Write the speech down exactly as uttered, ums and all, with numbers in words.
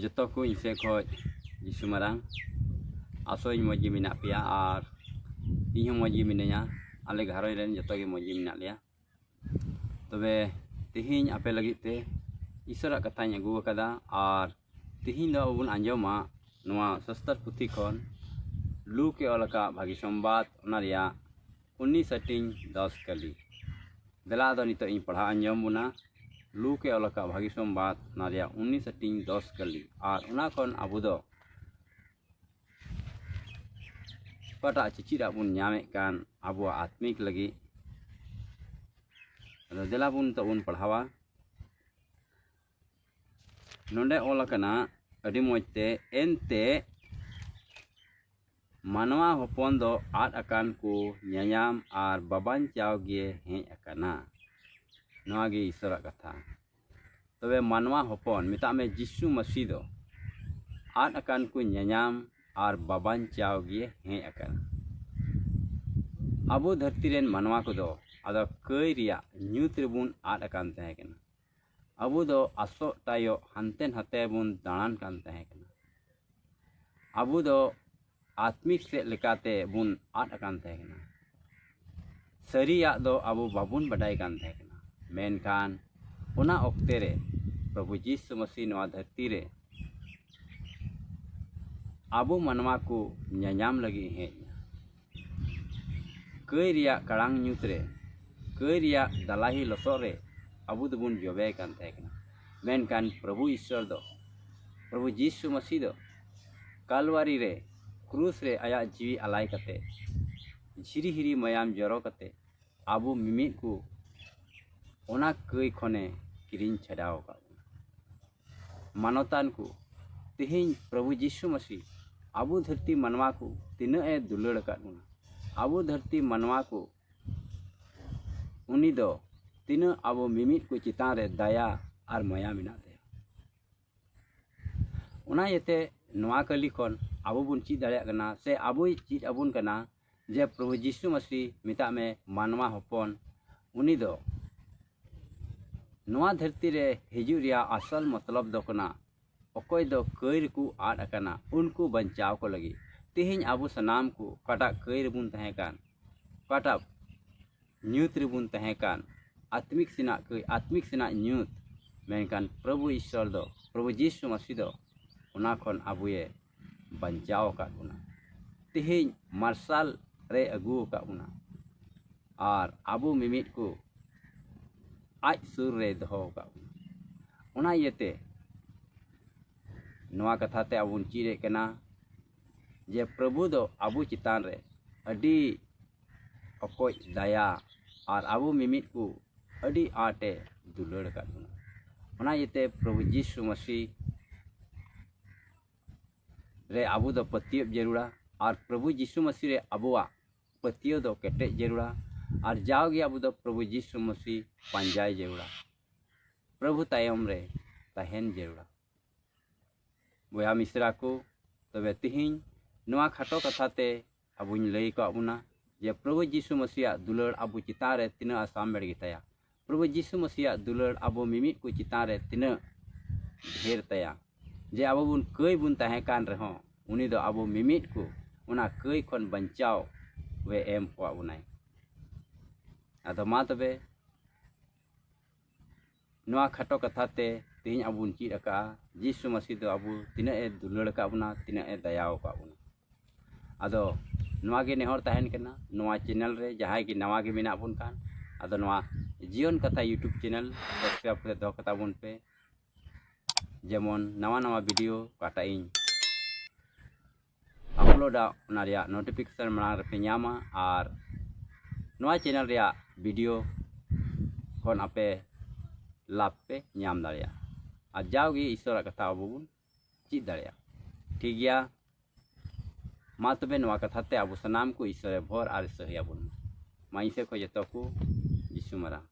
ᱡᱚᱛᱚ ᱠᱚ ᱤᱧ ᱥᱮᱫ ᱠᱷᱚᱱ ᱡᱤᱥᱩ ᱢᱟᱨᱟᱝ ᱟᱥᱚᱜ ᱟᱹᱧ ᱢᱚᱡᱽ ᱜᱮ ᱢᱮᱱᱟᱜ ᱯᱮᱭᱟ ᱟᱨ ᱤᱧ ᱦᱚᱸ ᱢᱚᱡᱽ ᱜᱮ ᱢᱤᱱᱟᱹᱧᱟ᱾ ᱟᱞᱮ ᱜᱷᱟᱨᱚᱸᱡᱽ ᱨᱮᱱ ᱡᱚᱛᱚ ᱜᱮ ᱢᱚᱡᱽ ᱜᱮ ᱢᱮᱱᱟᱜ ᱞᱮᱭᱟ᱾ ᱛᱚᱵᱮ ᱛᱮᱦᱮᱧ ᱟᱯᱮ ᱞᱟᱹᱜᱤᱫ ᱛᱮ ᱤᱥᱚᱨᱟᱜ ᱠᱟᱛᱷᱟᱧ ᱟᱹᱜᱩ ᱟᱠᱟᱫᱟ ᱟᱨ ᱛᱮᱦᱮᱧ ᱫᱚ ᱟᱵᱚ ᱵᱚᱱ ᱟᱸᱡᱚᱢᱟ ᱱᱚᱣᱟ ᱥᱟᱥᱛᱟᱨ ᱯᱩᱛᱷᱤ ᱠᱷᱚᱱ ᱞᱩᱠ ᱮ ᱚᱞ ᱟᱠᱟᱫ ᱵᱷᱟᱹᱜᱤ ᱥᱚᱢᱵᱟᱫ, ᱚᱱᱟ ᱨᱮᱭᱟᱜ ᱩᱱᱤᱥ ᱦᱟᱹᱴᱤᱧ ᱫᱚᱥ ᱠᱟᱹᱞᱤ᱾ ᱫᱮᱞᱟ ᱟᱫᱚ ᱱᱤᱛᱚᱜ ᱤᱧ ᱯᱟᱲᱦᱟᱣ ᱟᱸᱡᱚᱢ ᱵᱚᱱᱟ ᱞᱩᱠ ᱮ ᱚᱞ ᱟᱠᱟᱫ ᱵᱷᱟᱹᱜᱤ ᱥᱚᱢᱵᱟᱫ, ᱚᱱᱟ ᱨᱮᱭᱟᱜ ᱩᱱᱤᱥ ᱦᱟᱹᱴᱤᱧ ᱫᱚᱥ ᱠᱟᱹᱞᱤ᱾ ᱟᱨ ᱚᱱᱟ ᱠᱷᱚᱱ ᱟᱵᱚ ᱫᱚ ᱚᱠᱟᱴᱟᱜ ᱪᱮᱪᱮᱫ ᱟᱜ ᱵᱚᱱ ᱧᱟᱢᱮᱫ ᱠᱟᱱ ᱟᱵᱚᱣᱟᱜ ᱟᱛᱢᱤᱠ ᱞᱟᱹᱜᱤᱫ᱾ ᱟᱫᱚ ᱫᱮᱞᱟ ᱵᱚᱱ ᱱᱤᱛᱚᱜ ᱵᱚᱱ ᱯᱟᱲᱦᱟᱣᱟ᱾ ᱱᱚᱰᱮ ᱚᱞ ᱟᱠᱟᱱᱟ ᱟᱹᱰᱤ ᱢᱚᱡᱽ ᱛᱮ, ᱮᱱᱛᱮ ᱢᱟᱱᱣᱟ ᱦᱚᱯᱚᱱ ᱫᱚ ᱟᱫ ᱟᱠᱟᱱ ᱠᱚ ᱧᱟᱧᱟᱢ ᱟᱨ ᱵᱟᱵᱟᱧᱪᱟᱣ ᱜᱮ ᱦᱮᱡ ᱟᱠᱟᱱᱟ᱾ ᱱᱚᱣᱟ ᱜᱮ ᱤᱥᱚᱨᱟᱜ ᱠᱟᱛᱷᱟ᱾ ᱛᱚᱵᱮ ᱢᱟᱱᱣᱟ ᱦᱚᱯᱚᱱ, ᱢᱮᱛᱟᱜ ᱢᱮ ᱡᱤᱥᱩ ᱢᱟᱹᱥᱤ ᱫᱚ ᱟᱫ ᱟᱠᱟᱱ ᱠᱚ ᱧᱟᱧᱟᱢ ᱟᱨ ᱵᱟᱵᱟᱧᱪᱟᱣ ᱜᱮ ᱦᱮᱡ ᱟᱠᱟᱱᱟ᱾ ᱟᱵᱚ ᱫᱷᱟᱹᱨᱛᱤ ᱨᱮᱱ ᱢᱟᱱᱣᱟ ᱠᱚᱫᱚ ᱟᱫᱚ ᱠᱟᱹᱭ ᱨᱮᱭᱟᱜ ᱧᱩᱛ ᱨᱮᱵᱚᱱ ᱟᱫ ᱟᱠᱟᱱ ᱛᱟᱦᱮᱸ ᱠᱟᱱᱟ᱾ ᱟᱵᱚ ᱫᱚ ᱟᱥᱚᱜ ᱛᱟᱭᱚᱜ ᱦᱟᱱᱛᱮ ᱱᱟᱛᱮ ᱵᱚᱱ ᱫᱟᱬᱟᱱ ᱠᱟᱱ ᱛᱟᱦᱮᱸ ᱠᱟᱱᱟ᱾ ᱟᱵᱚ ᱫᱚ ᱟᱛᱢᱤᱠ ᱥᱮᱫ ᱞᱮᱠᱟᱛᱮ ᱵᱚᱱ ᱟᱫ ᱟᱠᱟᱱ ᱛᱟᱦᱮᱸ ᱠᱟᱱᱟ᱾ ᱥᱟᱹᱨᱤᱭᱟᱜ ᱫᱚ ᱟᱵᱚ ᱵᱟᱵᱚᱱ ᱵᱟᱰᱟᱭ ᱠᱟᱱ ᱛᱟᱦᱮᱸ ᱠᱟᱱᱟ᱾ ᱢᱮᱱᱠᱷᱟᱱ ᱚᱱᱟ ᱚᱠᱛᱮ ᱨᱮ ᱯᱨᱚᱵᱷᱩ ᱡᱤᱥᱩ ᱢᱟᱹᱥᱤ ᱱᱚᱣᱟ ᱫᱷᱟᱹᱨᱛᱤ ᱨᱮ ᱟᱵᱚ ᱢᱟᱱᱣᱟ ᱠᱚ ᱧᱟᱧᱟᱢ ᱞᱟᱹᱜᱤᱫ ᱦᱮᱡ ᱮᱱᱟ᱾ ᱠᱟᱹᱭ ᱨᱮᱭᱟᱜ ᱠᱟᱲᱟᱝ ᱧᱩᱛ ᱨᱮ, ᱠᱟᱹᱭ ᱨᱮᱭᱟᱜ ᱫᱟᱞᱟᱦᱤ ᱞᱚᱥᱚᱫ ᱨᱮ ᱟᱵᱚ ᱫᱚᱵᱚᱱ ᱡᱚᱵᱮ ᱠᱟᱱ ᱛᱟᱦᱮᱸ ᱠᱟᱱᱟ᱾ ᱢᱮᱱᱠᱷᱟᱱ ᱯᱨᱚᱵᱷᱩ ᱤᱥᱥᱚᱨ ᱫᱚ, ᱯᱨᱚᱵᱷᱩ ᱡᱤᱥᱩ ᱢᱟᱹᱥᱤ ᱫᱚ ᱠᱟᱞᱣᱟᱨᱤ ᱨᱮ, ᱠᱨᱩᱥ ᱨᱮ ᱟᱭᱟᱜ ᱡᱤᱣᱤ ᱟᱞᱟᱭ ᱠᱟᱛᱮ, ᱡᱷᱤᱨᱤ ᱦᱤᱨᱤ ᱢᱟᱭᱟᱢ ᱡᱚᱨᱚ ᱠᱟᱛᱮ ᱟᱵᱚ ᱢᱤᱢᱤᱫ ᱠᱚ ᱚᱱᱟ ᱠᱟᱹᱭ ᱠᱷᱚᱱᱮ ᱠᱤᱨᱤᱧ ᱪᱷᱟᱰᱟᱣ ᱟᱠᱟᱫ ᱵᱚᱱᱟ᱾ ᱢᱟᱱᱚᱛᱟᱱ ᱠᱚ, ᱛᱮᱦᱮᱧ ᱯᱨᱚᱵᱷᱩ ᱡᱤᱥᱩ ᱢᱟᱹᱥᱤ ᱟᱵᱚ ᱫᱷᱟᱹᱨᱛᱤ ᱢᱟᱱᱣᱟ ᱠᱚ ᱛᱤᱱᱟᱹᱜ ᱮ ᱫᱩᱞᱟᱹᱲ ᱟᱠᱟᱫ ᱵᱚᱱᱟ᱾ ᱟᱵᱚ ᱫᱷᱟᱹᱨᱛᱤ ᱢᱟᱱᱣᱟ ᱠᱚ ᱩᱱᱤ ᱫᱚ ᱛᱤᱱᱟᱹᱜ ᱟᱵᱚ ᱢᱤᱢᱤᱫ ᱠᱚ ᱪᱮᱛᱟᱱ ᱨᱮ ᱫᱟᱭᱟ ᱟᱨ ᱢᱟᱭᱟ ᱢᱮᱱᱟᱜ ᱛᱟᱭᱟ᱾ ᱚᱱᱟ ᱤᱭᱟᱹᱛᱮ ᱱᱚᱣᱟ ᱠᱟᱹᱞᱤ ᱠᱷᱚᱱ ᱟᱵᱚ ᱵᱚᱱ ᱪᱮᱫ ᱫᱟᱲᱮᱭᱟᱜ ᱠᱟᱱᱟ, ᱥᱮ ᱟᱵᱚᱭ ᱪᱮᱫ ᱟᱵᱚᱱ ᱠᱟᱱᱟ ᱡᱮ ᱯᱨᱚᱵᱷᱩ ᱡᱤᱥᱩ ᱢᱟᱹᱥᱤ, ᱢᱮᱛᱟᱜ ᱢᱮ ᱢᱟᱱᱣᱟ ᱦᱚᱯᱚᱱ, ᱩᱱᱤ ᱫᱚ ᱱᱚᱣᱟ ᱫᱷᱟᱹᱨᱛᱤ ᱨᱮ ᱦᱤᱡᱩᱜ ᱨᱮᱭᱟᱜ ᱟᱥᱚᱞ ᱢᱚᱛᱞᱚᱵ ᱫᱚ ᱠᱟᱱᱟ ᱚᱠᱚᱭ ᱫᱚ ᱠᱟᱹᱭ ᱨᱮᱠᱚ ᱟᱫ ᱟᱠᱟᱱᱟ, ᱩᱱᱠᱩ ᱵᱟᱧᱪᱟᱣ ᱠᱚ ᱞᱟᱹᱜᱤᱫ ᱛᱮᱦᱮᱧ ᱟᱵᱚ ᱥᱟᱱᱟᱢ ᱠᱚ ᱚᱠᱟᱴᱟᱜ ᱠᱟᱹᱭ ᱨᱮᱵᱚᱱ ᱛᱟᱦᱮᱸ ᱠᱟᱱ, ᱚᱠᱟᱴᱟᱜ ᱧᱩᱛ ᱨᱮᱵᱚᱱ ᱛᱟᱦᱮᱸ ᱠᱟᱱ, ᱟᱛᱢᱤᱠ ᱥᱮᱱᱟᱜ ᱠᱟᱹᱭ, ᱟᱛᱢᱤᱠ ᱥᱮᱱᱟᱜ ᱧᱩᱛ, ᱢᱮᱱᱠᱷᱟᱱ ᱯᱨᱚᱵᱷᱩ ᱤᱥᱥᱚᱨ ᱫᱚ, ᱯᱨᱚᱵᱷᱩ ᱡᱤᱥᱩ ᱢᱟᱹᱥᱤ ᱫᱚ ᱚᱱᱟ ᱠᱷᱚᱱ ᱟᱵᱚᱭᱮ ᱵᱟᱧᱪᱟᱣ ᱟᱠᱟᱫ ᱵᱚᱱᱟ᱾ ᱛᱮᱦᱮᱧ ᱢᱟᱨᱥᱟᱞ ᱨᱮ ᱟᱹᱜᱩ ᱟᱠᱟᱫ ᱵᱚᱱᱟ ᱟᱨ ᱟᱵᱚ ᱢᱤᱢᱤᱫ ᱠᱚ ᱟᱡ ᱥᱩᱨ ᱨᱮᱭ ᱫᱚᱦᱚ ᱟᱠᱟᱫ ᱵᱚᱱᱟ᱾ ᱚᱱᱟ ᱤᱭᱟᱹᱛᱮ ᱱᱚᱣᱟ ᱠᱟᱛᱷᱟ ᱛᱮ ᱟᱵᱚ ᱵᱚᱱ ᱪᱮᱫ ᱮᱫ ᱠᱟᱱᱟ ᱡᱮ ᱯᱨᱚᱵᱷᱩ ᱫᱚ ᱟᱵᱚ ᱪᱮᱛᱟᱱ ᱨᱮ ᱟᱹᱰᱤ ᱚᱠᱚᱡ ᱫᱟᱭᱟ ᱟᱨ ᱟᱵᱚ ᱢᱤᱢᱤᱫ ᱠᱚ ᱟᱹᱰᱤ ᱟᱸᱴᱮ ᱫᱩᱞᱟᱹᱲ ᱟᱠᱟᱫ ᱵᱚᱱᱟ᱾ ᱚᱱᱟ ᱤᱭᱟᱹᱛᱮ ᱯᱨᱚᱵᱷᱩ ᱡᱤᱥᱩ ᱢᱟᱹᱥᱤ ᱨᱮ ᱟᱵᱚ ᱫᱚ ᱯᱟᱹᱛᱭᱟᱹᱣ ᱡᱟᱹᱨᱩᱲᱟ ᱟᱨ ᱯᱨᱚᱵᱷᱩ ᱡᱤᱥᱩ ᱢᱟᱹᱥᱤ ᱨᱮ ᱟᱵᱚᱣᱟᱜ ᱯᱟᱹᱛᱭᱟᱹᱣ ᱫᱚ ᱠᱮᱴᱮᱡ ᱡᱟᱹᱨᱩᱲᱟ᱾ ᱟᱨ ᱡᱟᱣᱜᱮ ᱟᱵᱚ ᱫᱚ ᱯᱨᱚᱵᱷᱩ ᱡᱤᱥᱩ ᱢᱟᱹᱥᱤ ᱯᱟᱸᱡᱟᱭ ᱡᱟᱹᱨᱩᱲᱟ, ᱯᱨᱚᱵᱷᱩ ᱛᱟᱭᱚᱢ ᱨᱮ ᱛᱟᱦᱮᱱ ᱡᱟᱹᱨᱩᱲᱟ᱾ ᱵᱚᱭᱦᱟ ᱢᱤᱥᱨᱟ ᱠᱚ, ᱛᱚᱵᱮ ᱛᱤᱦᱤᱧ ᱱᱚᱣᱟ ᱠᱷᱟᱴᱚ ᱠᱟᱛᱷᱟ ᱛᱮ ᱟᱵᱚᱧ ᱞᱟᱹᱭ ᱟᱠᱟᱫ ᱵᱚᱱᱟ ᱡᱮ ᱯᱨᱚᱵᱷᱩ ᱡᱤᱥᱩ ᱢᱟᱹᱥᱤᱭᱟᱜ ᱫᱩᱞᱟᱹᱲ ᱟᱵᱚ ᱪᱮᱛᱟᱱ ᱨᱮ ᱛᱤᱱᱟᱹᱜ ᱟᱥᱟᱢᱵᱷᱮᱲ ᱜᱮᱛᱟᱭᱟ, ᱯᱨᱚᱵᱷᱩ ᱡᱤᱥᱩ ᱢᱟᱹᱥᱤᱭᱟᱜ ᱫᱩᱞᱟᱹᱲ ᱟᱵᱚ ᱢᱤᱢᱤᱫ ᱠᱚ ᱪᱮᱛᱟᱱ ᱨᱮ ᱛᱤᱱᱟᱹᱜ ᱰᱷᱮᱨ ᱛᱟᱭᱟ, ᱡᱮ ᱟᱵᱚ ᱵᱚᱱ ᱠᱟᱹᱭ ᱵᱚᱱ ᱛᱟᱦᱮᱸ ᱠᱟᱱ ᱨᱮᱦᱚᱸ ᱩᱱᱤ ᱫᱚ ᱟᱵᱚ ᱢᱤᱢᱤᱫ ᱠᱚ ᱚᱱᱟ ᱠᱟᱹᱭ ᱠᱷᱚᱱ ᱵᱟᱧᱪᱟᱣ ᱮ ᱮᱢ ᱠᱚᱣᱟ ᱵᱚᱱᱟᱭ᱾ ᱟᱫᱚ ᱢᱟ ᱛᱚᱵᱮ ᱱᱚᱣᱟ ᱠᱷᱟᱴᱚ ᱠᱟᱛᱷᱟ ᱛᱮ ᱛᱮᱦᱮᱧ ᱟᱵᱚ ᱵᱚᱱ ᱪᱮᱫ ᱟᱠᱟᱫᱼᱟ ᱡᱤᱥᱩ ᱢᱟᱹᱥᱤ ᱫᱚ ᱟᱵᱚ ᱛᱤᱱᱟᱹᱜ ᱮ ᱫᱩᱞᱟᱹᱲ ᱟᱠᱟᱫ ᱵᱚᱱᱟ, ᱛᱤᱱᱟᱹᱜ ᱮ ᱫᱟᱭᱟᱣ ᱟᱠᱟᱫ ᱵᱚᱱᱟ᱾ ᱟᱫᱚ ᱱᱚᱣᱟ ᱜᱮ ᱱᱮᱦᱚᱨ ᱛᱟᱦᱮᱱ ᱠᱟᱱᱟ, ᱱᱚᱣᱟ ᱪᱮᱱᱮᱞ ᱨᱮ ᱡᱟᱦᱟᱸᱭ ᱜᱮ ᱱᱟᱣᱟ ᱜᱮ ᱢᱮᱱᱟᱜ ᱵᱚᱱ ᱠᱷᱟᱱ, ᱟᱫᱚ ᱱᱚᱣᱟ ᱡᱤᱭᱚᱱ ᱠᱟᱛᱷᱟ YouTube ᱪᱮᱱᱮᱞ ᱥᱟᱵᱥᱠᱨᱟᱭᱤᱵ ᱠᱟᱛᱮ ᱫᱚᱦᱚ ᱠᱟᱛᱟ ᱵᱚᱱ ᱯᱮ, ᱡᱮᱢᱚᱱ ᱱᱟᱣᱟ ᱱᱟᱣᱟ ᱵᱷᱤᱰᱤᱭᱳ ᱚᱠᱟᱴᱟᱜ ᱤᱧ ᱟᱯᱞᱳᱰᱟ ᱚᱱᱟ ᱨᱮᱭᱟᱜ ᱱᱳᱴᱤᱯᱷᱤᱠᱮᱥᱚᱱ ᱢᱟᱲᱟᱝ ᱨᱮᱯᱮ ᱧᱟᱢᱟ ᱟᱨ ᱱᱚᱣᱟ ᱪᱮᱱᱮᱞ ᱨᱮᱭᱟᱜ ᱵᱷᱤᱰᱤᱭᱳ ᱠᱷᱚᱱ ᱟᱯᱮ ᱞᱟᱵᱷ ᱯᱮ ᱧᱟᱢ ᱫᱟᱲᱮᱭᱟᱜᱼᱟ᱾ ᱟᱨ ᱡᱟᱣᱜᱮ ᱤᱥᱚᱨᱟᱜ ᱠᱟᱛᱷᱟ ᱟᱵᱚ ᱵᱚᱱ ᱪᱮᱫ ᱫᱟᱲᱮᱭᱟᱜᱼᱟ᱾ ᱴᱷᱤᱠ ᱜᱮᱭᱟ, ᱢᱟ ᱛᱚᱵᱮ ᱱᱚᱣᱟ ᱠᱟᱛᱷᱟ ᱛᱮ ᱟᱵᱚ ᱥᱟᱱᱟᱢ ᱠᱚ ᱤᱥᱚᱨᱮ ᱵᱷᱚᱨ ᱟᱨ ᱥᱟᱹᱦᱟᱹᱭ ᱟᱵᱚᱱ ᱢᱟ᱾ ᱢᱟ ᱤᱧ ᱥᱮᱫ ᱠᱷᱚᱱ ᱡᱚᱛᱚ ᱠᱚ ᱡᱤᱥᱩ ᱢᱟᱨᱟᱝ᱾